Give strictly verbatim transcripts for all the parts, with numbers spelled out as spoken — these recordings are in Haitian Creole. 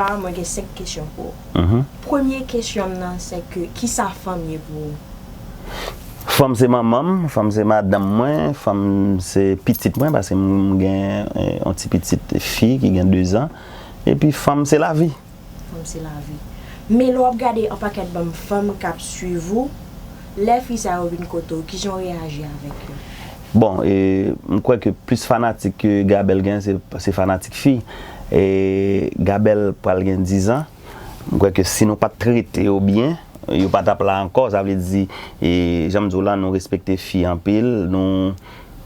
La, mwen gen senk kesyon pou ou. Premye kesyon m nan, se ke, kisa fanm ye pou ou? Fanm se manman m, fanm se madanm mwen, fanm se pitit mwen, paske m gen eh, yon ti pitit fi ki gen de zan. Epi fanm se lavi. Fanm se lavi. Men lè w ap gade yon pakèt banm fanm k ap swiv ou, lè fi sa yo vin kote w, kijan w reyaji avèk yo? Bon, e, m kwè ke plis fanatik ke Gabel gen, se, se fanatik fi. E Gabel pral gen diz an. M kwè ke si nou pa t trete yo byen, yo pa t ap la ankò. Sa vle di, e, jan m di w la, nou respekte fi anpil, nou,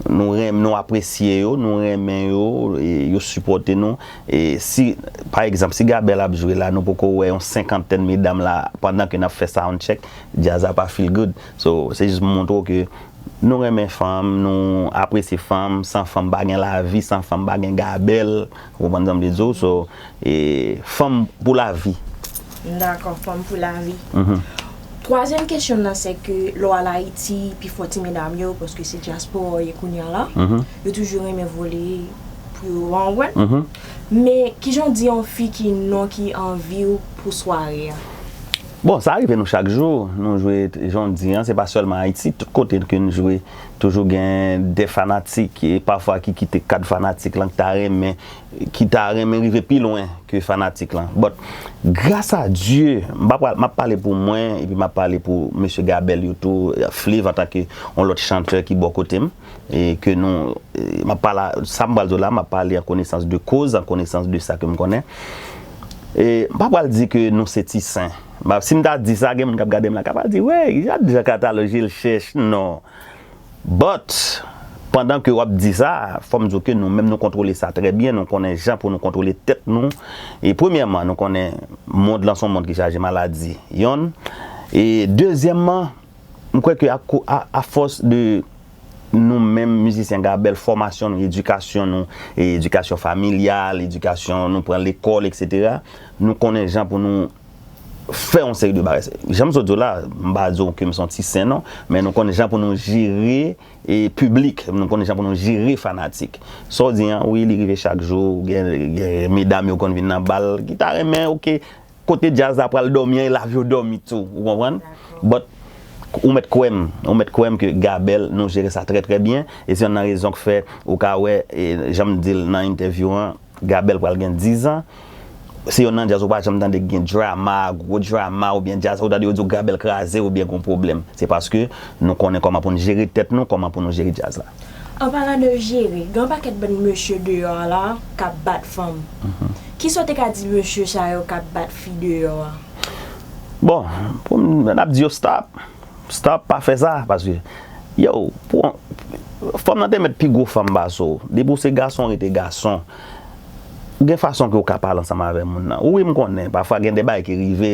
nou renmen, nou apresye yo, nou renmen yo, e, yo sipòte nou. E si, pa egzanp, si Gabel ap jwe la, nou poko wè yon senkantèn medam la pandan ke n ap fè sound check, djaz la pa feel good. So, se jis pou montre w ke nou renmen fanm, nou apresye fanm, san fanm pa gen lavi, san fanm pa gen Gabel, ou konprann sa m vle di w? So, e, fanm pou lavi. Dakò, fanm pou lavi. Twazyèm kesyon nan se ke lè w al Ayiti, pifò ti medam yo, paske se dyaspora w ye kounye a la, yo toujou renmen vole pou yo, w konprann? Men kijan w di yon fi ki non ki anvi w pou sware a? Bon, sa rive nou chak jou, nou jwe jan w di an, se pa sèlman Ayiti, tout kote ke n jwe, toujou gen de fanatik, e pafwa ki kite kad fanatik lan, ki ta renmen, ki ta renmen rive pi lwen ke fanatik lan. But, gras a Dye, m pa pral, m ap pale pou mwen, epi m ap pale pou mesye Gabel yo tou, Fliv antanke yon lòt chantè ki bò kote m, e ke nou, e, m ap pale, sa m pral di w la, m ap pale an konesans de koz, an konesans de sa ke m konnen. E, m pa pral di ke nou se ti sen. Ba, si m ta di sa, gen moun k ap gade m la, k ap di, "Wey, gad jan Kataloji l chèch." Non. But, pandan ke w ap di sa, fò m di w ke nou menm nou kontwole sa trè byen, nou konnen jan pou nou kontwole tèt nou. E premyèman, nou konnen mond lan se yon mond ki chaje maladi, yonn. E dezyèmman, m kwè ke a, a, a fòs de nou menm mizisyen Gabel, fòmasyon nou, edikasyon nou, e edikasyon familyal, edikasyon nou pran lekòl, etsetera, nou konnen jan pou nou fè yon seri de bagay. Jan m sot di w la, m pa di w ke m se yon ti sen non, men nou konn jan pou nou jere e piblik, nou konn jan pou nou jere fanatik. Sa w di an, wi, li rive chak jou, gen, gen medam yo konn vin nan bal, ki ta renmen, oke, kote djaz la pral dòmi an, e lavi yo dòmi tou, ou konprann? But, ou mèt kwè m, ou mèt kwè m ke Gabel, nou jere sa trè, trè byen, e se yonn nan rezon k fè ou ka wè, e, jan m di l nan entèvyou an, Gabel pral gen diz an. Se yonn nan djaz ou pa janm tande gen drama, gwo drama, oubyen djaz ou tande yo di w Gabel kraze oubyen gon pwoblèm. Se paske nou konnen kòman pou n jere tèt nou, kòman pou nou jere djaz la. An palan de jere, gen yon pakèt bann mesye deyò a la k ap bat fanm. Kisa w te ka di mesye sa yo k ap bat fi deyò a? Bon, pou m, n ap di yo stop. Stop, pa fè sa, paske, yo, pou, fanm nan te mèt pi gwo fanm pase w. Depi w se gason, rete gason. Gen fason ke w ka pale ansanm avè moun nan. Wi, m konnen, pafwa gen de bagay ki rive,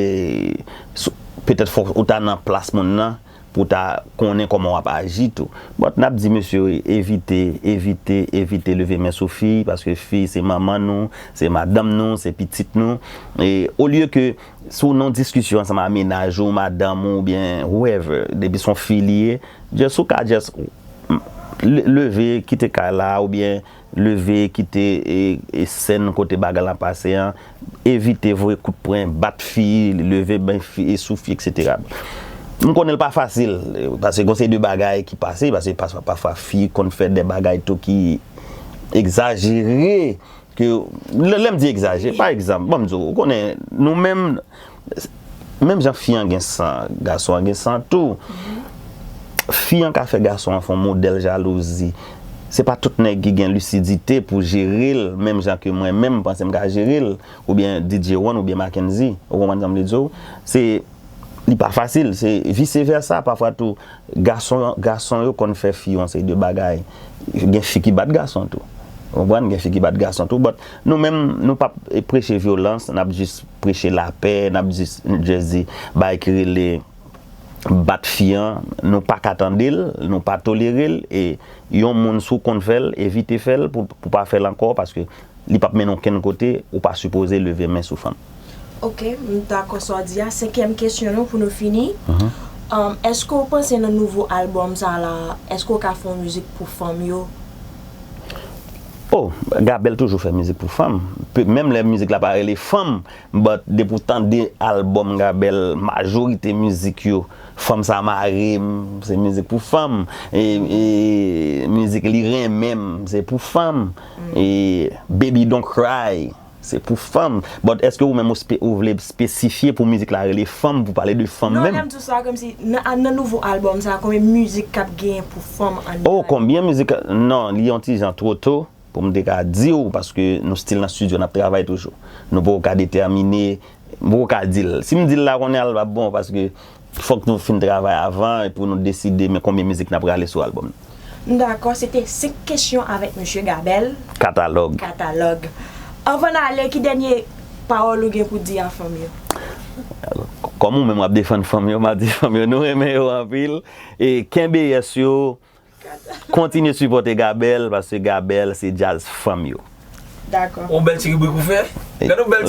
petèt fòk ou ta nan plas moun nan, pou w ta konnen kòman w ap aji tou. But n ap di mesye yo evite, evite, evite leve men sou fi, paske fi se manman nou, se madanm nou, se pitit nou. E olye ke si w nan yon diskisyon ansanm ak mennaj ou, madanm ou, oubyen whoever, depi se yon fi li ye, just ou ka just leve, kite kay la, oubyen leve, kite e, e sèn kote bagay la pase an, evite voye kout pwen, bat fi, leve men fi, e sou fi, etsetera. M konnen l pa fasil, paske gon seri de bagay ki pase, paske pafwa, pafwa fi konn fè de bagay tou ki egzajere, ke, lè, lè m di egzajere, pa egzanp, ban m di w, ou konnen, nou menm, menm jan fi an gen san, gason an gen san tou. Fi an ka fè gason an fè yon modèl jalouzi. Se pa tout nèg ki gen lisidite pou jere l, menm jan ke mwen menm, m panse m ka jere l, oubyen D J One, oubyen Mackendy. Ou konprann sa m vle di w? Se, li pa fasil, se vise vèsa, pafwa tou, gason, gason yo konn fè fi yo yon seri de bagay. Gen fi ki bat gason tou. Ou konprann? Gen fi ki bat gason tou. But nou menm, nou p ap preche vyolans, n ap jis preche lapè, n ap jis, jis di, bagay ki rele bat fi an, nou pa ka tande l, nou pa tolere l, e yon moun si w konn fè l, evite fè l pou, pou pa fè l ankò, paske li p ap mennen w okenn kote, ou pa sipoze leve men sou fanm. Ok, m dakò sa w di a. Senkyèm kesyon nou pou nou fini. Um, èske w panse nan nouvo albòm sa la, èske w ka fè yon mizik pou fanm yo? Oh, Gabel toujou fè mizik pou fanm. Pe- Menm lè mizik la pa rele fanm, but depi w tande albòm Gabel, majorite mizik yo, fanm sa mare m, se mizik pou fanm. E, e mizik li renmen m, se pou fanm. E Baby Don't Cry, se pou fanm. But èske ou menm ou, spe- ou vle espesifye pou mizik la rele fanm, pou pale de fanm menm? Non, lè m di w sa, kòmsi nan, nan nouvo albòm sa, konbyen mizik k ap genyen pou fanm anndan? Oh, konbyen mizik? Non, li yon ti jan twò to pou m te ka di w, paske nou still nan studio, n ap travay toujou. Nou poko ka detèmine, m poko ka di l. Si m di l la kounye a, l p ap bon, paske fòk nou fin travay avan, epi nou deside men konbyen mizik n ap rale sou albòm. M dakò, se te senk kesyon avèk mesye Gabel. Katalòg. Katalòg. Anvan n ale, ki dènye pawòl ou gen pou di a fanm yo? Kòm ou menm w ap defann fanm yo, m ap di fanm yo, nou renmen yo anpil. E kenbe yès yo, kontinye sipòte Gabel, paske Gabel se djaz fanm yo. Dakò. On bèl ti ribrik ou fè. Gade on bèl